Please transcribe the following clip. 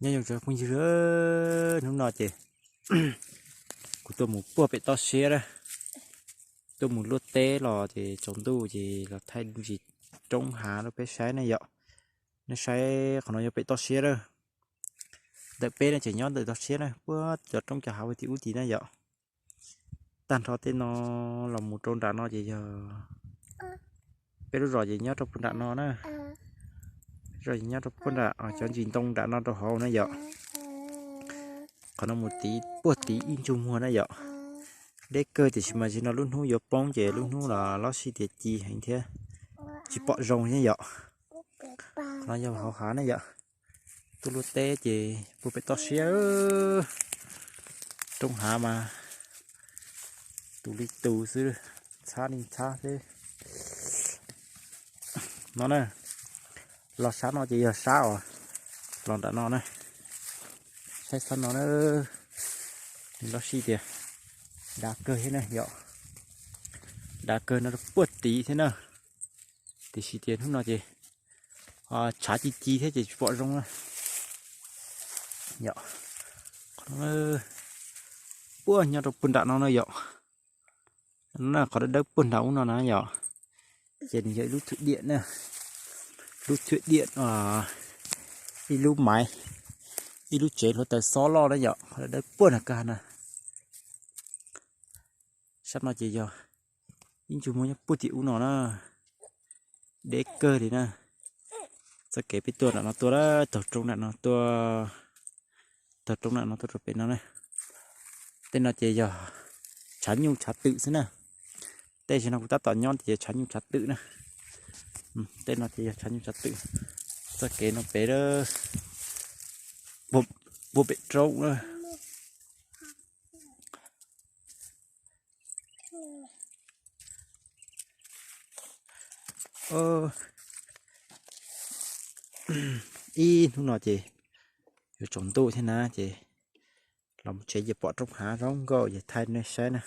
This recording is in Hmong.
Nyob zoo tsoom phooj ywg, hnub no ces kuv tuaj mus puag pem toj siab na, tuaj mus luaj teb los ces tsaus ntuj ces los thaij ntsis roob hav rau peb saib na yom. Nej saib qhov no yog pem toj siab na, ntawm peb no ces nyob ntawm toj siab na, puag cov roob cov hav ua tim ub tim na yom. Tag nrho tej no los mus rau nram no ces yog peb lub zos ces nyob rau puag nram no na, zos nyob rau puag nram cov ntsis ntoo nram no rau hauv na yom. Qhov no mus tid puag tid ib ntsug muag na yom. Deb kawg tiam sis mas zaum no lub hnub yuav poob ces lub hnub los loj sij tias ci heev thiab, tsis pom zoo thiab yom. Qhov no yog hauv hav na yom. Tuaj luaj teb ces puag pem toj siab, roob hav mas tus li tus xwb, ntxhab li ntxhab xwb. No na, los sab no ces yog sab os, los nram no na, saib sab no na, nws loj sij tias dav kawg thiab na yom, dav kawg no puag tid thiab na. Tiam sis tias hnub no ces tshav ci ci thiab ces tsis pom zoo na yom. Puag nyob rau puag nram no na yom, qhov dawb dawb puag nram ub no na yom, ces nws yog ib lub thwm diam na, lub thwm diam, ib lub maiv, ib lub tsev hluav taws xob loj na yom, qhov dawb dawb puag nram kag na. Sab no ces yog ib ntsug muag nyob puag tim ub no na, deb kawg li na. Txoj kev peb tuaj nram no tuaj, taug roob nram no tuaj, taug roob nram no tuaj rau pem no na. Tej no ces yog tshav nyuj tshav twm xwb na. Tej zaum no kuv tab tom nyob ces tshav nyuj tshav twm na. Tej no ces yog tshav nyuj tshav twm. Txoj kev no pem, puag pem roob na. Ib hnub no ces yuav tsaus ntuj thiab na ces los mus tsev ces pom roob hav zoo nkauj ces thaij nej saib na.